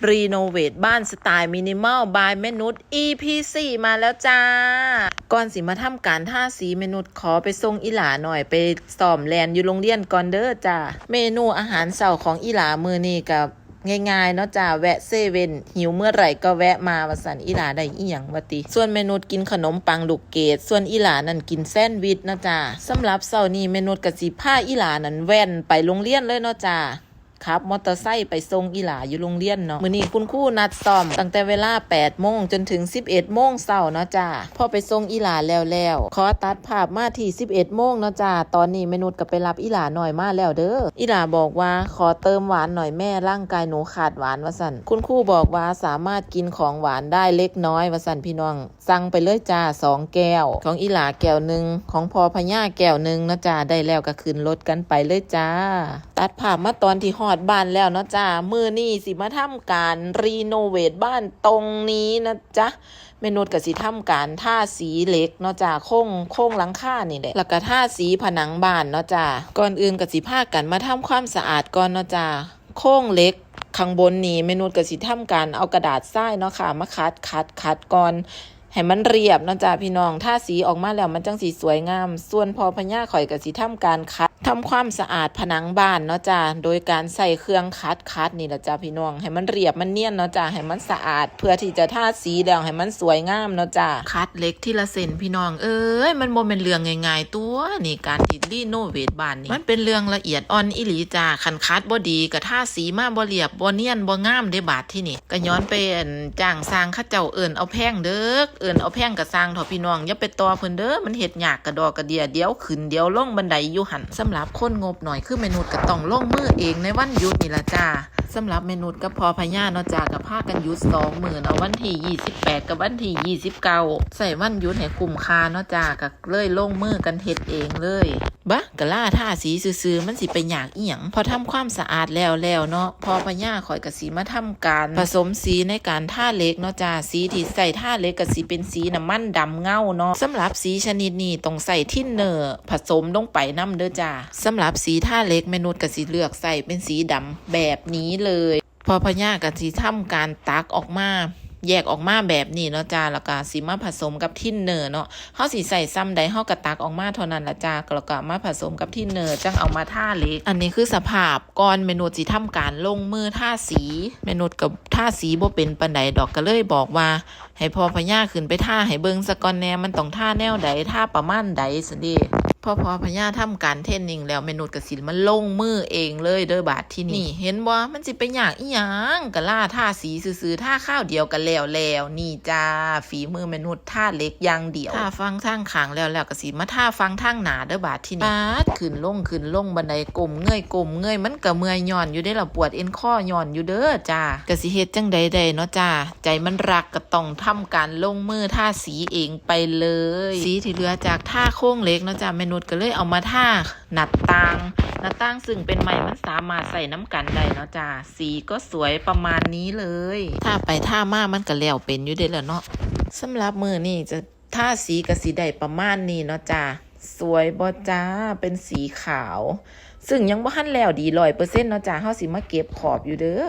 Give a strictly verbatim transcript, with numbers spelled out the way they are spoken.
รีโนเวทบ้านสไตล์มินิมอล บายแม่นุช อีพีสี่ มาแล้วจ้า ก่อนสิมาทำการทาสี แม่นุชขอไปส่งอีหล่าหน่อย ไปซ้อมแล่นอยู่โรงเรียนก่อนเด้อจ้า เมนูอาหารเช้าของอีหล่ามื้อนี้ก็ง่ายๆเนาะจ้า แวะเซเว่น หิวเมื่อไหร่ก็แวะมา ว่าซั่น อีหล่าได้อิหยังวะติ ส่วนแม่นุชกินขนมปังลูกเกด ส่วนอีหล่านั่นกินแซนด์วิชเนาะจ้า สำหรับเช้านี้แม่นุชก็สิพาอีหล่านั่นแว่นไปโรงเรียนเลยเนาะจ้า ขับมอเตอร์ไซค์ไปส่งอีหล่าอยู่โรงเรียนเนาะ มื้อนี้คุณครูนัดซ้อมตั้งแต่เวลาแปดโมงจนถึงสิบเอ็ดโมงเช้าเนาะจ้า พอไปส่งอีหล่าแล้วแล้ว ขอตัดภาพมาที่สิบเอ็ดโมงเนาะจ้า ตอนนี้แม่นุชก็ไปรับอีหล่าน้อยมาแล้วเด้อ อีหล่าบอกว่า "ขอเติมหวานหน่อยแม่ ร่างกายหนูขาดหวาน" ว่าซั่น คุณครูบอกว่าสามารถกินของหวานได้เล็กน้อย ว่าซั่นพี่น้อง สั่งไปเลยจ้า สองแก้ว ของอีหล่าแก้วหนึ่ง ของพ่อพญาแก้วหนึ่งเนาะจ้า ได้แล้วก็ขึ้นรถกันไปเลยจ้า ตัดภาพมาตอนที่ฮอดบ้านแล้วเนาะจ้า มื้อนี้สิมาทำการรีโนเวทบ้านตรงนี้นะจ๊ะ แม่นุชก็สิทำการทาสีเหล็กเนาะจ้า โครง โครงหลังคานี่แหละ แล้วก็ทาสีผนังบ้านเนาะจ้า ก่อนอื่นก็สิพากันมาทำความสะอาดก่อนเนาะจ้า โครงเหล็กข้างบนนี่แม่นุชก็สิทำการเอากระดาษทรายเนาะค่ะ มาขัด ขัด ขัดก่อน ให้มันเรียบเนาะจ้าพี่น้อง ทาสีออกมาแล้วมันจั่งสิสวยงาม ส่วนพ่อพญาข้อยก็สิทำการขัด ทำความสะอาดผนังบ้านเนาะจ้า โดยการใช้เครื่องขัด ขัดนี่ล่ะจ้าพี่น้อง ให้มันเรียบมันเนียนเนาะจ้า ให้มันสะอาด เพื่อที่จะทาสีแล้วให้มันสวยงามเนาะจ้า ขัดเหล็กทีละเส้นพี่น้องเอ้ย มันบ่แม่นเรื่องง่ายๆ ตัวนี่ การที่รีโนเวทบ้านนี่ มันเป็นเรื่องละเอียดอ่อนอีหลีจ้า คันขัดบ่ดีก็ทาสีมาบ่เรียบ บ่เนียน บ่งามเด้บาดที่นี่ ก็ย้อนไป อั่น จ้างช่างเขาเจ้า เอิ้นเอาแพงเด้อ เอิ้นเอาแพงก็ช่างเถาะพี่น้อง อย่าไปต่อเพิ่นเด้อ มันเฮ็ดยากกระดอกกระเดี้ย เดี๋ยวขึ้นเดี๋ยวลงบันไดอยู่หั่น สำหรับคนงบน้อยคือแม่นุชก็ต้องลงมือเองในวันหยุดนี่ล่ะจ้า สำหรับแม่นุชกับพ่อพญาเนาะจ้า ก็พากันหยุดสองมื้อเนาะ วันที่ยี่สิบแปดกับวันที่ยี่สิบเก้า ใช้วันหยุดให้คุ้มค่าเนาะจ้า ก็เลยลงมือกันเฮ็ดเองเลย บะ กะลาทาสีซื่อๆ มันสิไปยากอิหยัง พอทำความสะอาดแล้วแล้วเนาะ พ่อพญาข้อยก็สิมาทำการผสมสีในการทาเหล็กเนาะจ้า สีที่ใช้ทาเหล็กก็สิเป็นสีน้ำมันดำเงาเนาะ สำหรับสีชนิดนี้ต้องใช้ทินเนอร์ผสมลงไปนำเด้อจ้า สำหรับสีทาเหล็กแม่นุชก็สิเลือกใช้เป็นสีดำแบบนี้เลย พ่อพญาก็สิทำการตักออกมา แยกออกมาแบบนี้เนาะจ้า แล้วก็สิมาผสมกับทินเนอร์เนาะ เฮาสิใช้ส่ำใดเฮาก็ตักออกมาเท่านั้นล่ะจ้า แล้วก็มาผสมกับทินเนอร์ จั่งเอามาทาเหล็ก อันนี้คือสภาพก่อนแม่นุชสิทำการลงมือทาสี แม่นุชก็ทาสีบ่เป็นปานใดดอก ก็เลยบอกว่า ให้พ่อพญาขึ้นไปทาให้เบิ่งซะก่อนแหน่ มันต้องทาแนวใด ทาประมาณใดซั้นเด้ พอพ่อพญาทำการเทรนนิ่งแล้ว แม่นุชก็สิมาลงมือเองเลยเด้อบาดที่นี่ นี่ เห็นบ่ มันสิไปยากอิหยัง กะลาทาสีซื่อๆ ทาคราวเดียวก็แล้วแล้ว นี่จ้า ฝีมือแม่นุชทาเหล็กอย่างเดียว ทาฝั่งทางข้างแล้วแล้วก็สิมาทาฝั่งทางหน้าเด้อบาดที่นี่ ป๊าด ขึ้นลงขึ้นลงบันได ก้มเงยก้มเงย มันก็เมื่อยย้อนอยู่เด้ล่ะ ปวดเอ็นคอย้อนอยู่เด้อจ้า ก็สิเฮ็ดจั่งใดได้เนาะจ้า ใจมันรักก็ต้องทำการลงมือทาสีเองไปเลย สีที่เหลือจากทาโครงเหล็กเนาะจ้า แม่นุชก็เลยเอามาทาหน้าต่าง หน้าต่างซึ่งเป็นไม้มันสามารถใช้นำกันได้เนาะจ้า สีก็สวยประมาณนี้เลย ทาไปทามามันก็แล้วเป็นอยู่เด้ล่ะเนาะ สำหรับมื้อนี้จะทาสีก็สิได้ประมาณนี้เนาะจ้า สวยบ่จ้า เป็นสีขาว ซึ่งยังบ่ทันแล้วดีร้อยเปอร์เซ็นต์เนาะจ้า เฮาสิมาเก็บขอบอยู่เด้อ